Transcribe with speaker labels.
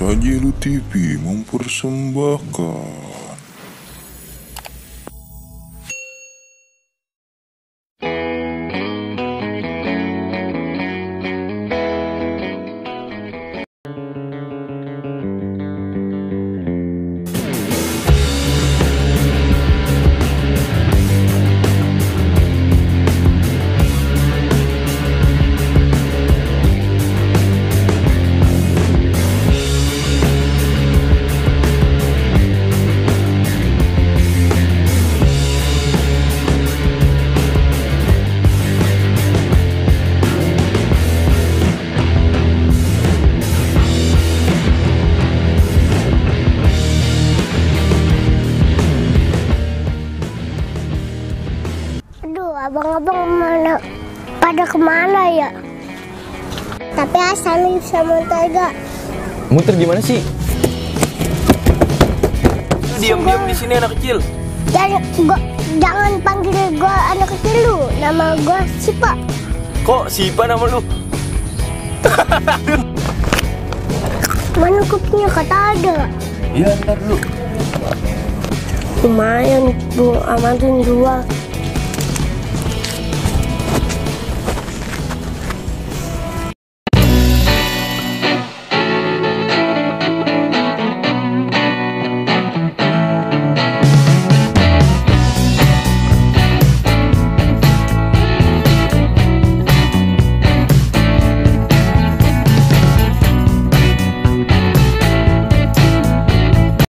Speaker 1: Sajilu TV mempersembahkan.
Speaker 2: Abang-abang mana pada kemana ya? Tapi asal bisa muter gak?
Speaker 3: Muter gimana sih? Diam-diam di sini anak kecil.
Speaker 2: Jangan panggil gua anak kecil lu. Nama gua Sipa.
Speaker 3: Kok Sipa nama lu?
Speaker 2: Mana kopinya kata ada?
Speaker 3: Iya, ntar dulu.
Speaker 2: Lumayan Bu, amanin dua.